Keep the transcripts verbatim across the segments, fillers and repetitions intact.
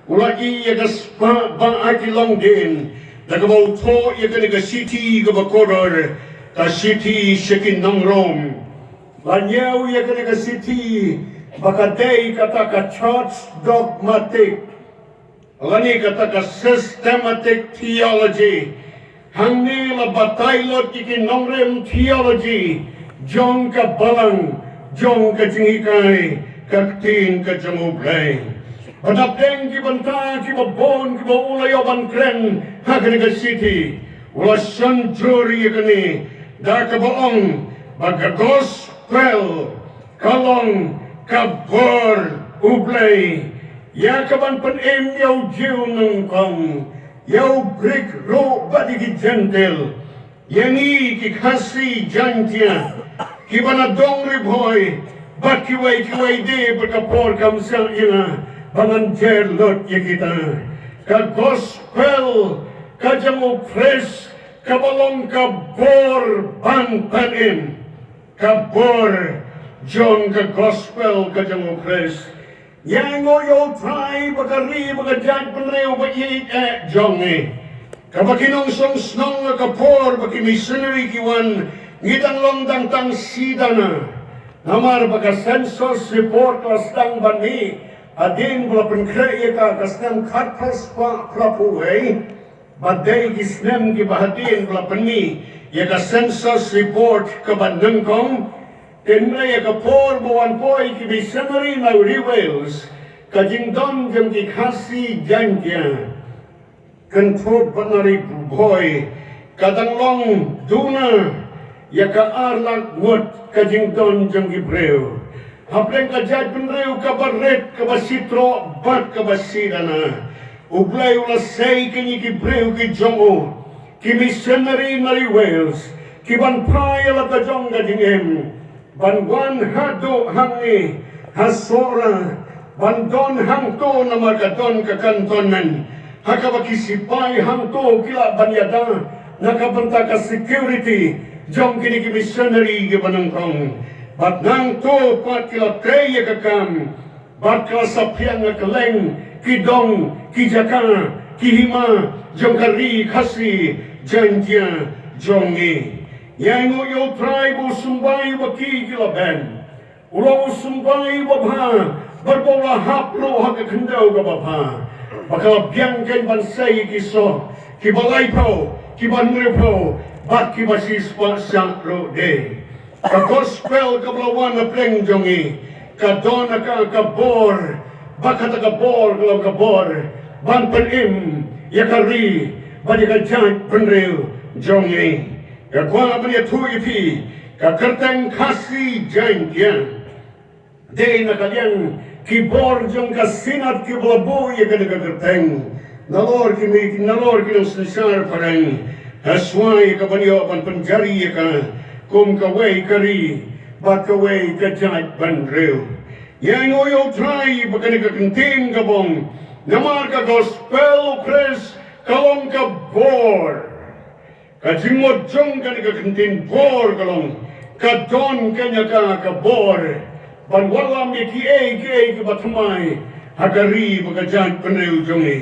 U la ïoh ïa ka spah ba ha ki longdien da kaba u thoh ïa kane ka shithi kaba kordor, ka shithi sha ki nong Rom. La ñiew ïa kane ka shithi ba ka dei kata ka church dogmatic lane kata ka systematic theology. Hangne la batai lut ïa ki nongrim theology jong ka balang jong ka jinghikai ka ktien ka jong U Blei. Ba dapdeng ki bynta kiba bun kiba u la ïoh ban kren ha kane ka shithi, u la shon jur ïa kane da kaba ong ba ka gospel ka long ka bor U Blei ïa ka ban pynim ïa u Jiw nyngkong, ïa u Grik ruh bad ïa ki Jentil, ïa ngi ki Khasi Jaiñtia, kiba na dong Ri Bhoi bad kiwei kiwei de, bad ka por kam shah ïa nga ba ngan jer lut ïa kita. Ka gospel ka jong U Khrist kaba long ka bor ban pynim, ka bor jong ka gospel ka jong U Khrist. Ïa ngi nguh ïa U Trai ba ka ri ba ka jaitbynriew ba ïeit eh jong ngi, kaba ki nongshong shnong ha ka por ba ki missionary ki wan, ngi dang long dang tang shi dana. Namar ba ka census report ka la sdang ban mih hadien ba la pynkhreh ïa ka, ka snem khatphra spah phraphew wei. Ba dei ki snem kiba hadien ba la pynmih ïa ka census report kaba nyngkong. Hynrei ïa ka por ba wan poi ki missionary na Ri Wales, ka jingdon jong ki Khasi Jaiñtia, kynthup bad na Ri Bhoi, ka dang long duna ïa ka ar lak ngut ka jingdon jong ki briew. Hapdeng ka jaitbynriew kaba rit, kaba shitroh bad kaba shidana, U Blei u la sei kine ki briew ki jong u, ki missionary na Ri Wales, ki ban phai ïa la ka jong ka jingim, ban wan haduh hangne ha Sohra, ban don hangto namar ka don ka cantonment ha kaba ki sipai hangto ki lah ban ïada na ka bynta ka security jong kine ki missionary kiba nyngkong. Bad nangto pat ki la trei ïa ka kam bad ka la saphriang ha kylleng ki dong ki jaka ki hima jong ka ri Khasi Jaiñtia jong ngi. Ïa ngi nguh ïa U Trai ba u symbai ba ki ki la ben. U long u symbai ba bha bad ba u la hap ruh ha ka khyndew kaba bha, ba ka la biang kein ban sei ïa ki soh kiba laiphew, kiba hynriewphew bad kiba shispah shah ruh de. Ka gospel kaba la wan na pdeng jong ngi ka don ha ka, ka bor, ba kata ka bor ka long ka bor ban pynim ïa ka ri bad ïa ka jaitbynriew jong ngi. Nga kwah ban ïathuh ïa phi, ka kyrteng Khasi Jaiñtia dei na ka liang ki bor jong ka Synod kiba la buh ïa kane ka kyrteng. Nalor ki mi, nalor ki nongsynshar phareng, hashwa ïa ka ban ïoh ban pynjari ïa ka kum kawei ka ri bad kawei ka jaitbynriew. Ïa ngi nguh ïa U Trai ba kane ka kyntien ka bong, namar ka gospel U Khrist ka long ka bor. Ka jingmut jong kane ka kyntien bor ka long, ka don kane ka, ka bor ban wallam ïa kiei kiei kiba thymmai ha ka ri bad ka jaitbynriew jong ngi.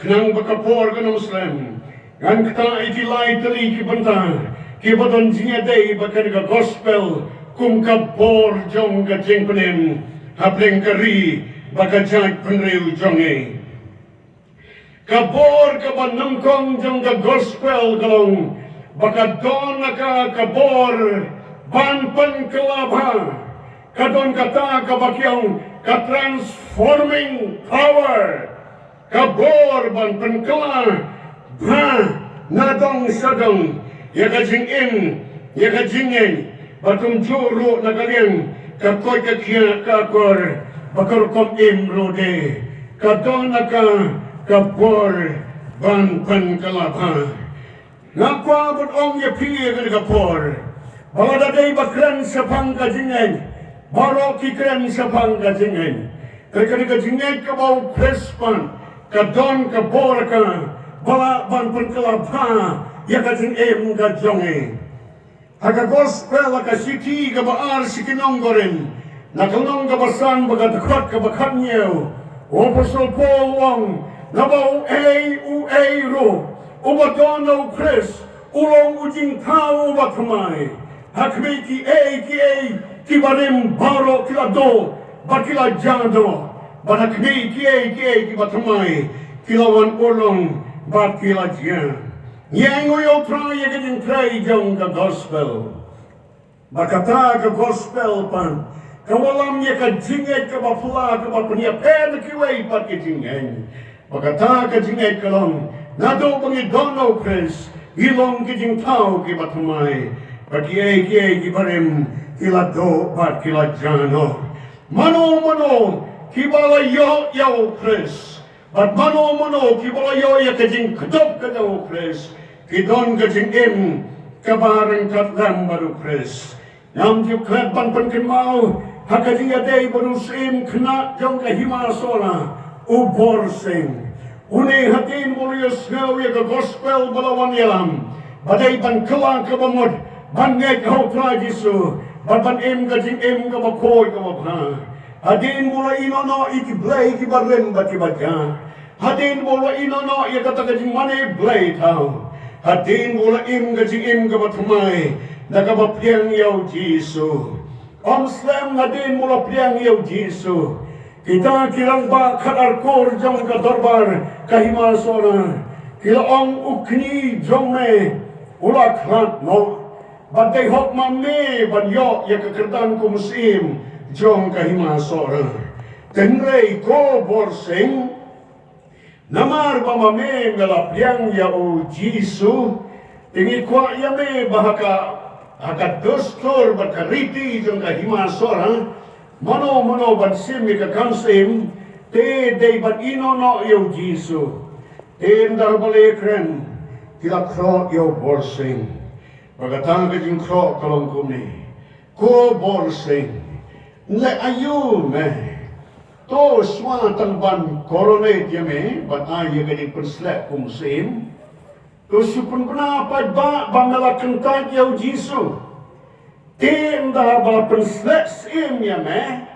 Khnang ba ka por kan ym slem, ngan ktah ïa ki lai tylli ki bynta kiba don jingïadei bad kane ka gospel kum ka bor jong ka jingpynim hapdeng ka ri bad ka jaitbynriew jong ngi. Ka bor kaba nyngkong jong ka gospel ka long ba ka don ha ka, ka bor ban pynkylla bha. Ka don kata kaba ki ong ka transforming power. Ka bor ban pynkylla bha na dong sha dong ïa ka jingim, ïa ka jingngeit, bad kumjuh ruh na ka liang ka koit ka khiah ka akor bad ka rukom im ruh de. Ka don ha ka, ka bor ban pynkylla bha. Nga kwah ban ong ïa phi ïa kane ka por ba lada dei ba kren shaphang ka jingngeit, baroh ki kren shaphang ka jingngeit. Ka, kane ka jingngeit kaba U Khrist pat ka don ka bor ha ka ba lah ban pynkylla bha ïa ka jingim ka jong ngi. Ha ka gospel, ha ka shithi kaba ar sha ki nong Korinth, na ka lynnong kaba san bad ka dkhot kaba khathynñiew, U Apostol Paul u ong, naba uei uei ruh uba don ha u Khrist u long u jingthaw uba thymmai. Ha khmih kiei kiei kiba rim baroh ki la duh bad ki la jia noh, bad ha khmih kiei kiei kiba thymmai ki la wan urlong bad ki la jia. Ngi ainguh ïa U Trai ïa ka jingtrei jong ka gospel. Ba kata ka gospel pat ka wallam ïa ka jingngeit kaba phylla, kaba pynïapher na kiwei pat ki jingngeit. Ba kata ka jingngeit ka long, naduh ba ngi don ha u Khrist, ngi long ki jingthaw kiba thymmai. Ba kiei kiei kiba rim ki la duh bad ki la jia noh. Mano mano kiba la ïoh ïa u Khrist, bad mano mano kiba la ïoh ïa ka jingkdup ka jong u Khrist, ki don ka jingim kaba ryngkat lem bad u Khrist. Ngam ju klet ban pynkynmaw ha ka jingïadei bad u Syiem Khynnah jong ka Hima Sohra, u Borsing. Une hadien ba u la ïohsngew ïa ka gospel ba la wan ïalam, ba dei ban kylla kaba mut ban ngeit ha u Trai Jisu bad ban im ka jingim kaba khuid kaba bha. Hadien ba u la ïehnoh noh ïa ki blei kiba rim bad kiba jia. Hadien ba u la ïehnoh noh ïa kata ka jingmane blei thaw. Hadien ba u la im ka jingim kaba thymmai da kaba pdiang ïa u Jisu. Ym slem hadien ba u la pdiang ïa u Jisu, kita ki rangbah khatar kur jong ka dorbar ka Hima Sohra ki la ong, u kñi jong me u la khlad noh. Bad dei hok ma me ban ïoh ïa ka kyrdan kum u syiem jong ka Hima Sohra. Hynrei ko Borsing, namar ba ma me me la pdiang ïa u Jisu, te ngi kwah ïa me ba ha ka, ha ka dustur bad ka riti jong ka Hima Sohra, mano mano ban shim ïa ka kam syiem, te dei ban ïehnoh noh ïa u Jisu. Te ynda ba la kren, ki la khroh ïa u Borsing. Ba kata ka jingkhroh ka long kumne. Ko Borsing, leh aïu me? To shuwa tang ban coronate ïa me bad ai ïa ka jingpynsleh kum syiem, to shu pynbna pat ba, ba me la kyntait ïa u Jisu. Te ynda ba la pynsleh syiem ïa me,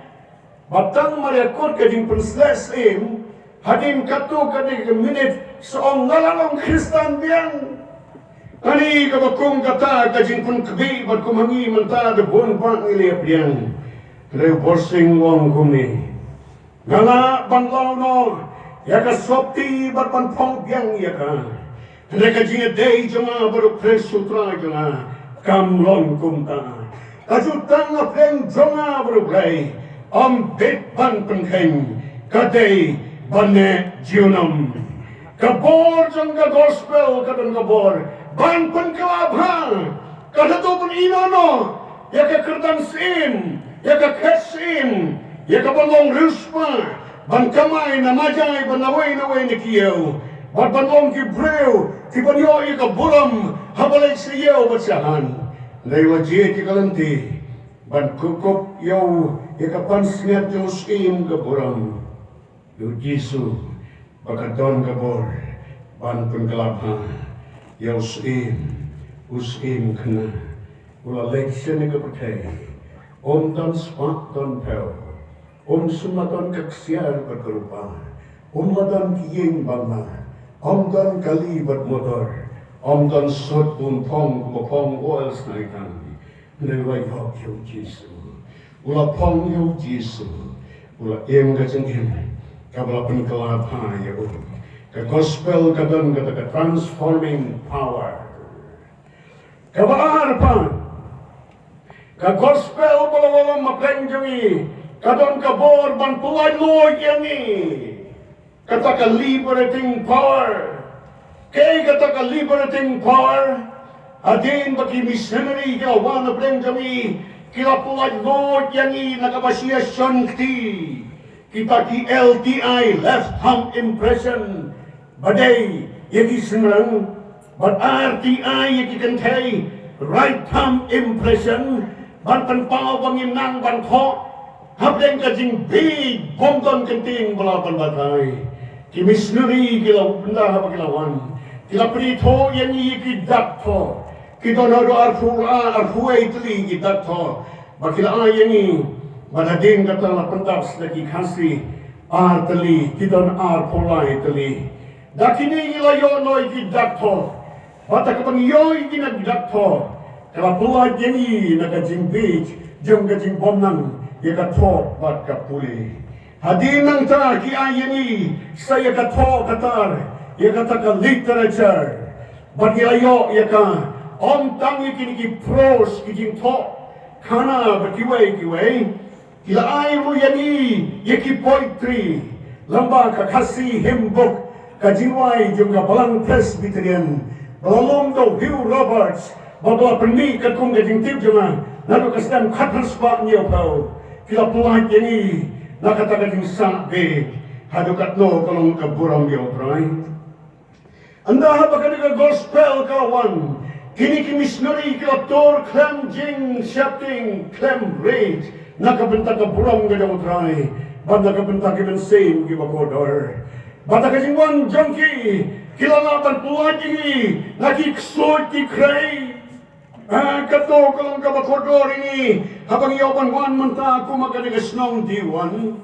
ba tang mar ïa kut ka jingpynsleh syiem, hadien katto katne ka minit sa ong nga la long Khristan biang. Kane kaba kum kata ka jingpynkbit bad kum ha ngi mynta da bun ba ngi la pdiang. Hynrei u Borsing u ong kumne. Nga lah ban law noh ïa ka sopti bad ban phong biang ïa ka. Hynrei ka jingïadei jong nga bad u Khrist u Trai jong nga kam long kumta. Ka jutang hapdeng jong nga bad u Blei ym bit ban pynkheiñ, ka dei ban neh junom. Ka bor jong ka gospel ka don ka bor ban pynkylla bha. Ka la to ban ïehnoh noh ïa ka kyrdan syiem, ïa ka khet syiem, ïa ka ban long riewspah, ban kamai na majai bad nawei nawei na ki ïew, bad ban long ki briew kiban ïoh ïa ka burom ha ba leit sha ïew bad sha han. Hynrei la jied ïa ka lynti ban kup kup ïa u, ïa ka pansngiat jong u syiem ka burom. Ïa u Jisu ba ka don ka bor ban pynkylla bha ïa u syiem, u syiem khynnah. U la leit sha kane ka pyrthei, um don spah don phew, um shym la don ka ksiar bad ka rupa, um la don ki ïing bangla, um don kali bad motor, um don sut bun phong kumba phong u Al Snider. Hynrei u la ïoh ïa u Jisu. U la phong ïa u Jisu. U la im ka jingim kaba la pynkylla bha ïa u. Ka gospel ka don kata ka transforming power. Kaba ar pat, ka gospel ba la wallam hapdeng jong ngi ka don ka bor ban pyllait luid ïa ngi. Kata ka liberating power. Kaei kata ka liberating power? Hadien ba ki missionary ki la wan hapdeng jong ngi, ki la pyllait luid ïa ngi na kaba shia shon kti. Kita ki L T I, left thumb impression, ba dei ïa ki shynrang, bad R T I ïa ki kynthei, right thumb impression, ban pynpaw ba ngim nang ban thoh hapdeng ka jingbieit bym don kyntien ba la pynbatai. Ki missionary ki la ynda haba ki la wan, ki la pynithuh ïa ngi ïa ki dak thoh. Ki don haduh arphew, arphew wei tylli ki dak thoh ba ki la ai ïa ngi. Bad hadien kata la pyndap sa da ki Khasi, Ar tylli, ki don arphew lai tylli. Da kine ngi la ïoh noh ïa ki dak thoh. Bad da kaba ngi ïoh ïa kine ki dak thoh, ka la pyllait ïa ngi na ka jingbieit jong ka jingbymnang ïa ka thoh bad ka pule. Hadien nangta ki ai ïa ngi sa ïa ka thoh ka tar, ïa kata ka literature. Bad ngi la ïoh ïa ka, ym tang ïa kine ki prose, ki jingthoh khana bad kiwei kiwei. Ki la ai ruh ïa ngi ïa ki poetry lyngba ka Khasi Hymn Book, ka jingrwai jong ka Balang Presbyterian, ba la lum da u Hugh Roberts, ba la pynmih katkum ka jingtip jong nga naduh ka snem khatphra spah hynñiewphew. Ki la pyllait ïa ngi na kata ka jingsah beit. Haduh katno ka long ka burom ïa U Trai. Ynda haba kane ka gospel ka wan, kine ki missionary ki la tur khlem jingsheptieng, khlem rit, na ka bynta ka burom ka jong U Trai, bad na ka bynta ki mynsiem kiba kordor. Bad da ka jingwan jong ki, ki la lah ban pyllait ïa ngi na ki ksuid ki khrei. Ah, kato ka long kaba kordor ïa ngi haba ngi ïoh ban wan mynta kum ha kane ka shnong Diwan.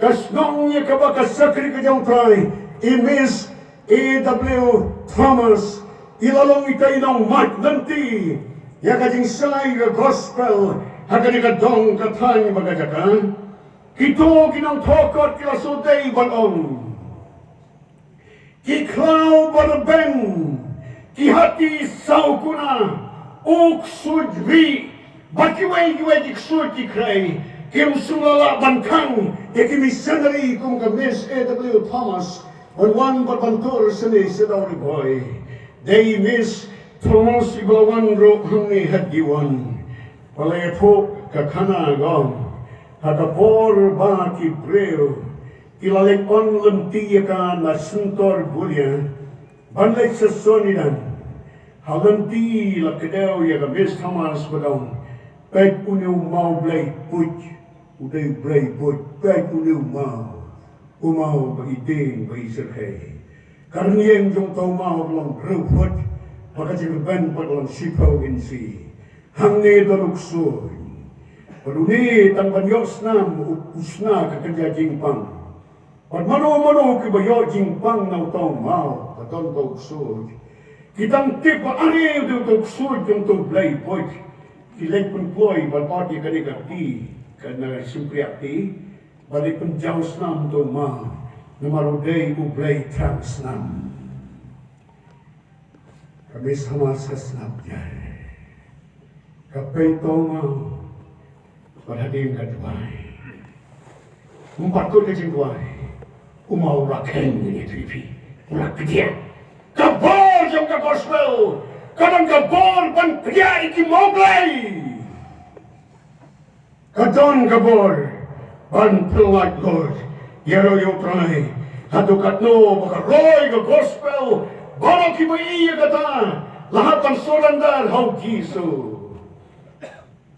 Ka shnong ïa kaba ka shakri ka jong U Trai, i Miss A W Thomas, i la long ita i nongmad lynti ïa ka jingshai ka gospel ha kane ka dong ka thaiñ bad ka jaka. Kito ki nongthoh kot ki la shu dei ban ong: Ki khlaw ba rben, ki hati saw kuna, u ksuid ri, bad kiwei kiwei ki ksuid ki khrei, kim shym la lah ban khang ïa ki missionary kum ka Miss A W Thomas ban wan bad ban tur shane sha Dawri Bhoi. Dei Miss Thomas iba la wan ruh hangne ha Diwan. Ba la ïathuh ka khana, ka ong, ha ka por ba ki briew ki la leit on lynti ïa ka na Shnong Bulia ban leit sha Sonidan. Ha lynti la kdew ïa ka Miss Thomas ba ka ong: Peit une u maw blei buit, u dei u blei buit, peit une u maw, u maw ba i dieng ba i syrkhei. Ka rynïeng jong uto u maw ka long hynriew phut, bad ka jingrben pat ka long shiphew inshi. Hangne don u ksuid. Bad une tang ban ïoh snam u, u shna ka kynja jingpang. Bad mano mano kiba ïoh jingpang na uto u maw ba don uto u ksuid, ki tang tip ba are u dei uto u ksuid jong uto u blei buit. Ki leit pynkloi bad ot ïa kane ka kti, ka na shympriahti, bad leit pynjaw snam uto u maw, namar u dei u blei thrang snam. Ka Miss Thomas ka sngap jar. Ka peit uto u maw bad hadien ka duwai. Ym pat kut ka jingduwai, u maw u la kheiñ ïa ngi, ïa phi, u la kdiah. Ka bor jong ka gospel ka don ka bor ban kdiah ïa ki maw blei. Ka don ka bor ban pyllait lut ïa u Trai. Hato katno ba ka roi ka gospel, baroh kiba ïohi ïa kata la hap ban surrender ha u Jisu.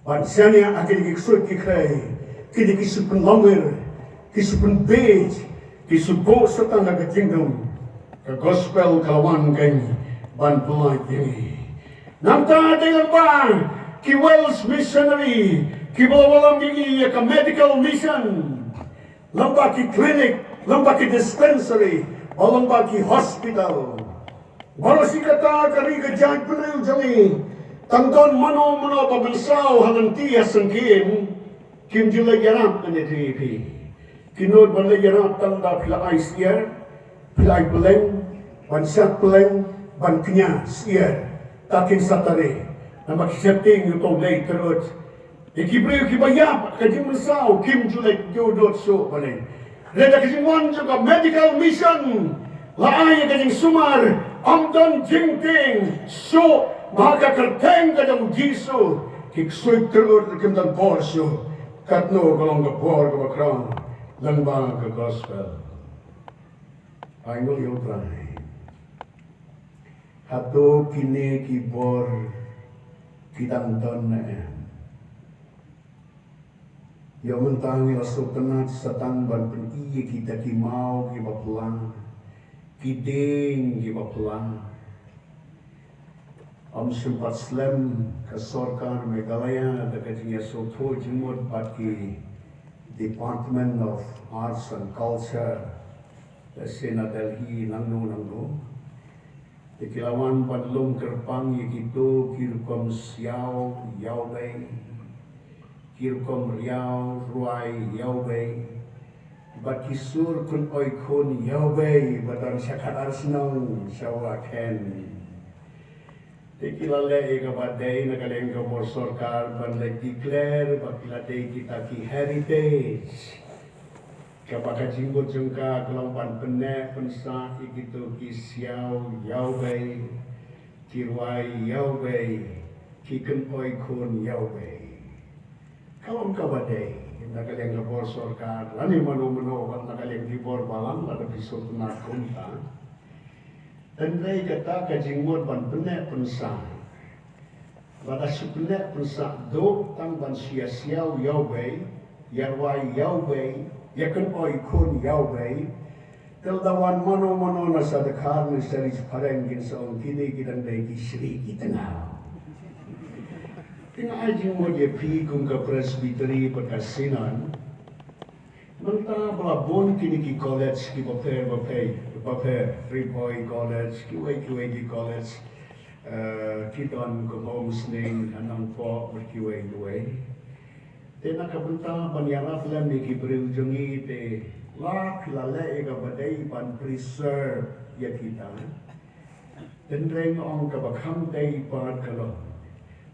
Ban shaniah ha kine ki ksuid ki khrei, kine ki shu pynlongwir, ki shu pynbieit, ki shu buh Soitan ha ka jingdum. Ka gospel ka la wan kein ban pyllait ïa ngi. Nangta dei lyngba ki Welsh missionary kiba la wallam ïa ngi ïa ka medical mission, lyngba ki clinic, lyngba ki dispensary, bad lyngba ki hospital. Baroh shi katta ka ri ka jaitbynriew jong ngi, tang don mano mano ba mynsaw ha lynti ha syngkien, kim ju leit ïarap, ngan ïathuh ïa phi. Ki nud ban leit ïarap tang da phi la ai syiar, phi la ai pylleng, ban shad pylleng, ban kñia syiar. Te kin sa tare, namar ki sheptieng ïa uto u lei tyrut. Ïa ki briew kiba ïap ka jingmynsaw kim ju leit, ju dud shuh ban leit. Hynrei da ka jingwan jong ka medical mission la ai ïa ka jingsumar, ym don jingtieng shuh, ba ha ka kyrteng ka jong u Jisu ki ksuid tyrut kim don bor shuh. Katno ka long ka bor kaba khraw lyngba ka gospel. Ai nguh ïa u Trai. Hato kine ki bor ki dang don ne em? Ïoh mynta ngi la sngewtynnat sa tang ban pyni ïa kita ki maw kiba pla, ki dieng kiba pla. Ym shym pat slem ka sorkar Meghalaya da ka jingïasngewthuh jingmut bad ki Department of Arts and Culture, lehse na Delhi, nangno nangno. Te ki la wan ban lum kyrpang ïa kito ki rukom siaw ïawbei, ki rukom riaw rwai ïawbei, bad ki sur kynoi khun ïawbei, bad don sha khatar shnong sha Wakhien. Te ki la leh ïa kaba dei na ka liang ka bor sorkar ban leit declare ba ki la dei kita ki heritage. Kaba ka jingmut jong ka ka long ban pynneh pynsah ïa kito ki siaw ïawbei, ki rwai ïawbei, ki kynoi khun ïawbei. Ka long kaba dei na ka liang ka bor sorkar, lane mano mano wat na ka liang ki bor balang, lada phi sngewtynnat kumta. Hynrei kata ka jingmut ban pynneh pynsah, lada shu pynneh pynsah duk tang ban shu ïa siaw ïawbei, ïa rwai ïawbei, ïa kynoi khun ïawbei. Te lada wan mano mano na Sadakhar ne sha Ri Phareng, kin sa ong kine ki dang dei ki shri ki tngaw. Te nga ai jingmut ïa phi kum ka Presbytery bad ka Synod. Mynta ba la bun kine ki college kiba pher ba pher, ba pher, Ri Bhoi College, kiwei kiwei ki college, eh, ki don kum Umsning, Nongpoh bad kiwei kiwei. Te na ka bynta ban ïarap lem ïa ki briew jong ngi, te la phi la leh ïa kaba dei ban preserve ïa kita. Hynrei nga ong kaba kham dei pat ka long,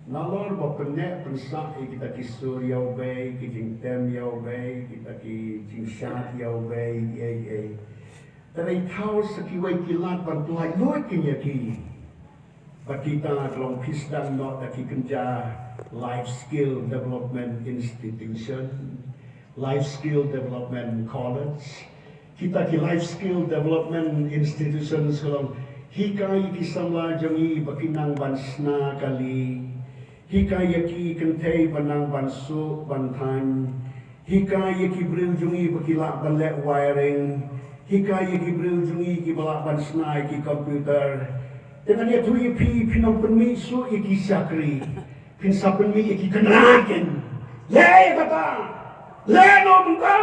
nalor ba pynneh pynsah ïa kita ki sur ïawbei, ki jingtem ïawbei, kita ki jingshad ïawbei, ei ei, te lei thaw sa kiwei ki lad ban pyllait luid ïa ki. Bad kita ka long phi sdang noh da ki kynja life skill development institution, life skill development college. Kita ki life skill development institutions ka long hikai ïa ki samla jong ngi ba kin nang ban shna kali, hikai ïa ki kynthei ba nang ban suh ban thaiñ, hikai ïa ki briew jong ngi ba ki lah ban leh wiring, hikai ïa ki briew jong ngi kiba lah ban shna ïa ki computer. Te ngan ïathuh ïa phi, phin ym pynmih shuh ïa ki shakri, phin sa pynmih ïa ki kynrad kein. Leh ïa kata. Leh noh mynta.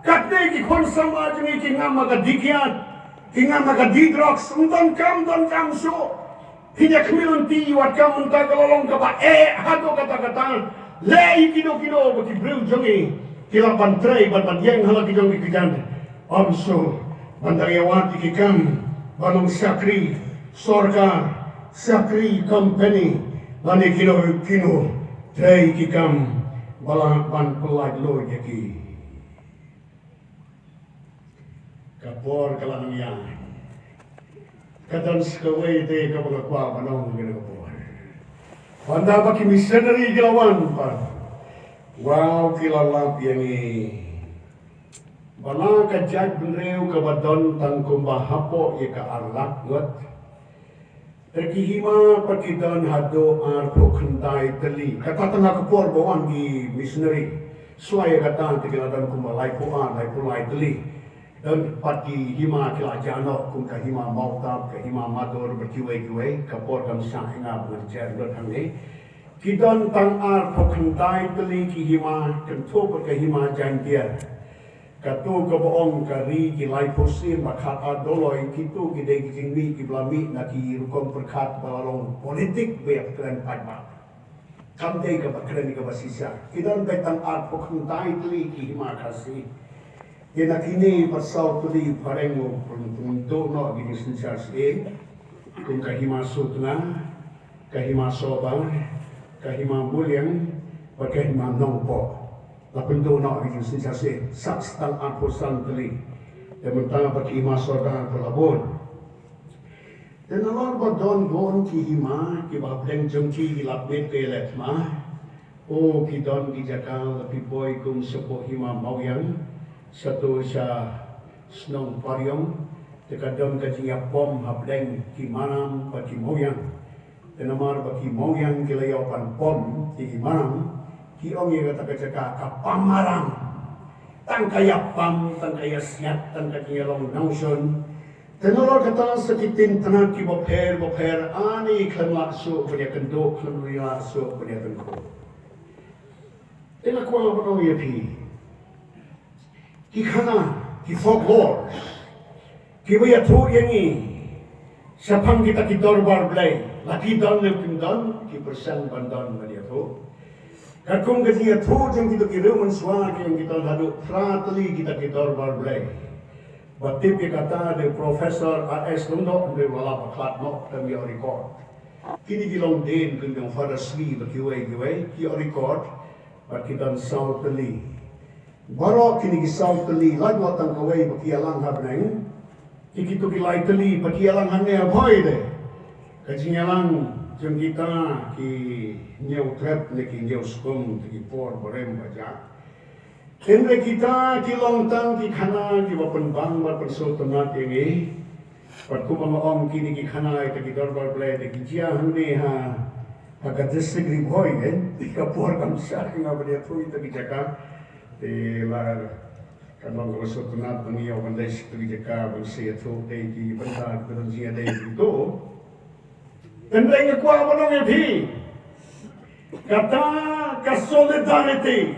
Katne ki khun samla jong ngi ki ngam ha ka dih kiad, ki ngam ha ka dih drugs, ym don kam, ym don kam shuh. Phin ïa khmih lynti wat kam mynta ka la long kaba eh haduh katta katta. Leh ïa kino kino ba ki briew jong ngi ki lah ban trei, ban ban ïeng ha la ki jong ki kjat. Ym shuh. Ban dang ïa wad ïa ki kam ba long shakri sorkar, shakri company, lane kino kino, trei ki kam ba lah ban pyllait luid ïa ki. Ka por ka la nang ïaid. Ka don sa kawei te kaba nga kwah ban ong ha kane ka por. Hynda ba ki missionary ki la wan pat, wow, ki la lap ïa ngi. Ba la ka jaitbynriew kaba don tang kumba hapoh ïa ka ar lak ngut, te ki hima pat ki don haduh arphew khyndai tylli. Kata tang ha ka por ba wan ki missionary. Shuwa ïa kata te ki la don kumba laiphew ar, laiphew lai tylli. Don pat ki hima ki la jah noh, kum ka hima Mawtap, ka hima Madur bad kiwei kiwei. Ka por kam shah ïa nga ban jan lut hangne. Ki don tang arphew khyndai tylli ki hima, kynthup bad ka hima Jaintia. Kato kaba ong ka ri ki laiphew siem bad khatar doloi, kito ki dei ki jingmih kiba la mih na ki rukom pyrkhat ba la long politik ba ïa kren paidbah. Kam dei kaba kren kaba shisha. Ki don beit tang arphew khyndai tylli ki hima Khasi. Te na kine pat saw tylli phareng, u pynduh noh ki jingsynshar syiem, kum ka hima Sutnga, ka hima Sohbar, ka hima Muliang bad ka hima Nongpoh. La pynduh noh ki jingsynshar syiem, sah sa tang arphew san tylli. Te mynta pat ki hima sordar pat la bun. Te nalor ba don bun ki hima kiba hapdeng jong ki ki la pynmih ka ïaleh thma. O, ki don ki jaka, la phi poi kum shapoh hima Mawiang, shato sha shnong Pariong. Te ka don ka jingïapom hapdeng ki Maram bad ki Mawiang. Te namar ba ki Mawiang ki la ïoh ban pom ïa ki Maram, ki ong ïa kata ka jaka ka Pam Maram. Tang ka ïapam, tang ka ïasiat, tang ka jingïalong nongshun. Te nalor kata sa ki tyntynnat kiba pher ba pher, ani khlem lah shuh ban ïakynduh, khlem lah shuh ban ïatyngkhuh. Te nga kwah ban ong ïa phi, Ki khana, ki folklore, kiba ïathuh ïa ngi shaphang kita ki dorbar Blei, la ki don ne kim don, ki pyrshang ban don ban ïathuh. Katkum ka jingïathuh jong kito ki riew mynshuwa ki ong ki don haduh phra tylli kita ki dorbar Blei. Ba tip ïa kata da u Professor A S Lyngdoh, hynrei wat la bakhlad noh, ym ïoh record. Kine ki long dien kum jong Father Sli bad kiwei kiwei, ki ïoh record, bad ki don saw tylli. Baroh kine ki saw tylli, lait wat tang kawei ba ki ïalang ha bneng. Ki kito ki lai tylli ba ki ïalang hangne ha Bhoi de. Ka jingïalang jong kita ki hynñiew trep ne ki hynñiew skum, ki por ba rem ba jah. Hynrei kita ki long tang ki khana kiba pynbang bad pynsngewtynnat ïa ngi. Bad kumba nga ong, kine ki khana ïa ki dorbar Blei te ki jia hangne ha, ha ka district Ri Bhoi, eh? Ka por kam shah ïa nga ban ïathuh ïa kita ki jaka. Te la ka long kaba sngewtynnat ba ngi ïoh ban leit sha kita ki jaka ban sa ïathuh, dei ki bynta kiba don jingïadei kitu. Hynrei nga kwah ban ong ïa phi, kata ka solidarity,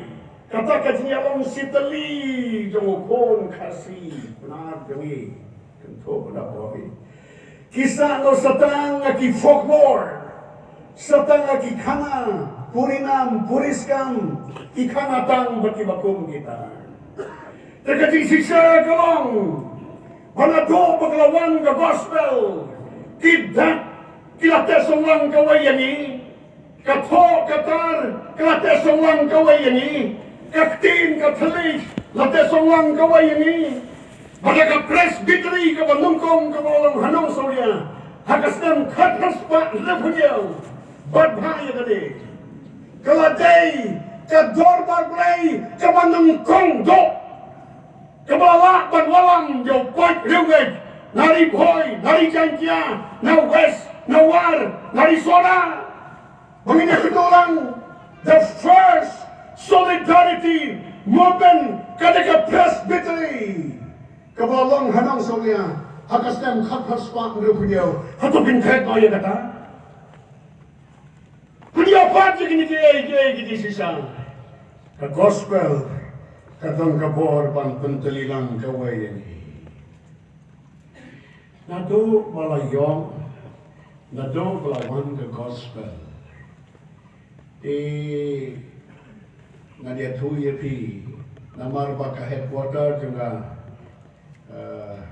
kata ka jingïalong shi tylli jong u khun Khasi Pnar jong ngi, kynthup na Bhoi, ki sah noh sa tang ha ki folklore, sa tang ha ki khana, puri nam, puri skam, ki khana tang bad kiba kum kita. Te ka jingshisha ka long, ba naduh ba ka la wan ka gospel, ki dak ki la teh sawlang kawei ïa ngi, ka thoh ka tar ka la teh sawlang kawei ïa ngi, ka ktien ka thylliej la teh sawlang kawei ïa ngi. Bad ka Presbytery kaba nyngkong kaba la long ha Nongsawlia ha ka snem khatphra spah hynriewphew hynñiew, bad bha ïa kane, ka la dei ka dorbar Blei kaba nyngkong duh kaba la lah ban wallam ïa u paid riewngeit na Ri Bhoi, na Ri Jaiñtia, na West, na War, na Ri Sohra. Ba ngin ïa kynduh lang, the first solidarity movement ka dei ka Presbytery kaba la long ha Nongsawlia ha ka snem khatphra spah hynriewphew hynñiew. Hato phin thait noh ïa kata? Pynïaid pat ïa kine kiei kiei ki jingshisha. Ka gospel ka don ka bor ban pyntylli lang kawei ïa ngi. Naduh ba la ïoh, naduh ba la wan ka gospel, te ngan ïathuh ïa phi, namar ba ka headquarter jong ka, eh,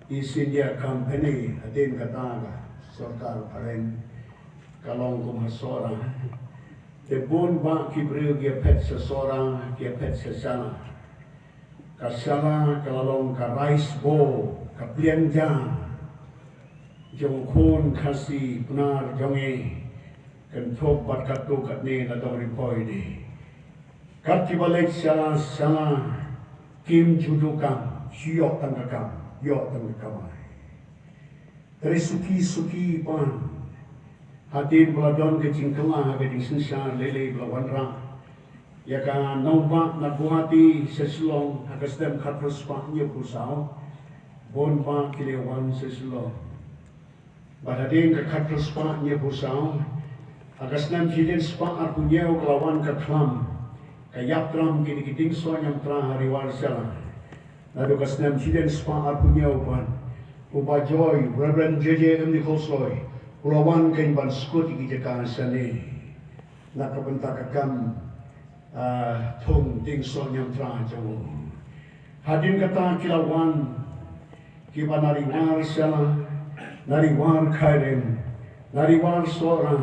East India Company, hadien kata ka sorkar phareng, ka long kum ha Sohra. Te bun bah ki briew ki ïa phet sha Sohra, ki ïa phet sha Shala. Ka Shala ka la long ka rice bowl, ka pliang ja jong u khun Khasi Pnar jong ngi, kynthup bad katto katne na dong Ri Bhoi de. Kat kiba leit sha Shala kim ju duh kam, shu ïoh tang ka kam, ïoh tang ka kamai. Te suki suki pat, hadien ba la don ka jingkylla ha ka jingsynshar lei lei ba la wanrah ïa ka nongbah na Guwahati sha Shillong ha ka snem khatphra spah hynñiewphew saw, bun bah ki la wan sha Shillong. Bad hadien ka khatphra spah hynñiewphew saw, ha ka snem shiteng spah arphew hynñiew ka la wan ka khlam, ka ïap tram kine ki dieng soh niamtra ha Ri War Shala. Naduh ka snem shiteng spah arphew hynñiew pat, u Bah Joy, Reverend J J M Nichols Roy, u la wan kein ban skud ïa ki jaka shane na ka bynta ka kam, ah, thung dieng soh niamtra jong u. Hadien kata ki la wan kiba na Ri War Shala, na Ri War Khyrim, na Ri War Sohra,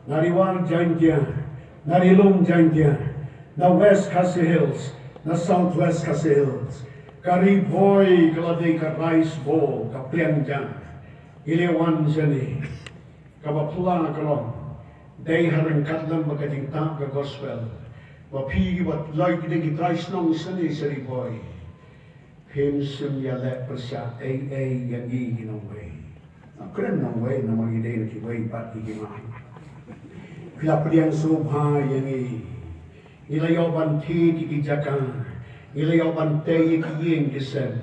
na Ri War Jaiñtia, na Ri Lum Jaiñtia, na West Khasi Hills, na South West Khasi Hills. Ka Ri Bhoi ka la dei ka rice bowl, ka pliang ja. Ki la wan shane. Kaba phylla ka long, dei ha ryngkat lem bad ka jingtap ka gospel, ba phi kiba leit ki dei ki trai shnong shane sha Ri Bhoi, phim shym ïaleh pyrshah ei ei ïa ngi ki nongwei. Nga kren nongwei namar ngi dei na kiwei pat ki hima. Phi la pdiang sngewbha ïa ngi. Ngi la ïoh ban thied ïa ki jaka, ngi la ïoh ban tei ïa ki ïing ki sem,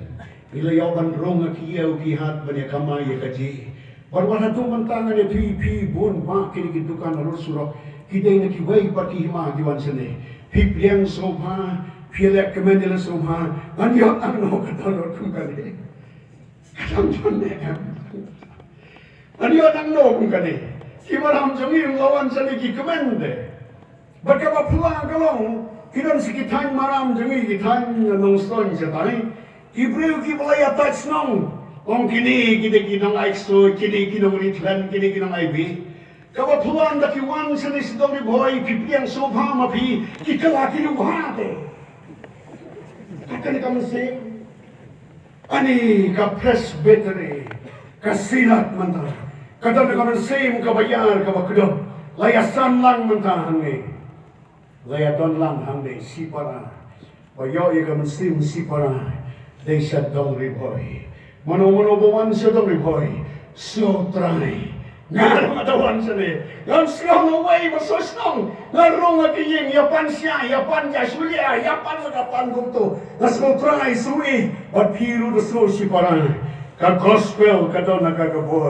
ngi la ïoh ban rung ha ki ïew ki hat ban ïa kamai ïa kajih. Bad wat hato mynta ngan ïathuh ïa phi, bun bah kine ki dukan halor surok ki dei na kiwei pat ki hima ki wan shane. Phi pdiang sngewbha, Phi leh kmen ïa la sngewbha, ngan ïoh nangno ka download kum kane. Ka dang don ne em? Ngan ïoh nangno kum kane. Ki maram jong ngi la wan shane ki kmen de. Bad kaba phylla ka long, ki don sa ki thaiñ maram jong ngi, ki thaiñ Nongstoiñ shatai. Ki briew kiba la ïa touch nong. Ong kine ki dei ki nong ai ksuid, kine ki nong ri thlen, kine ki nong ai bih. Kaba phylla da ki wan shane sha dong Ri Bhoi, phi pdiang sngewbha ma phi, ki kylla ki nong bha te. Ka kane ka mynsiem. Ani ka Presbytery, ka Synod mynta. Ka don ka mynsiem kaba ïar kaba kudum. La ïasan lang mynta hangne. La ïadon lang hangne shipara. Ba ïoh ïa ka mynsiem shipara. Dei sha dong Ri Bhoi. Mano mano ba wan sha dong Ri Bhoi. Sngewtrai. Nga ruh nga da wan shane. Ngam sngew nga wei ba sngewsnong. Nga rung ha ka ïing, ïa pan shai, ïa pan ja shulia, ïa pan la ka pan kumto. Nga sngewtrai, sngewtrai. Bad phi ruh da sngew shipara. Ka gospel ka don ha ka ka bor.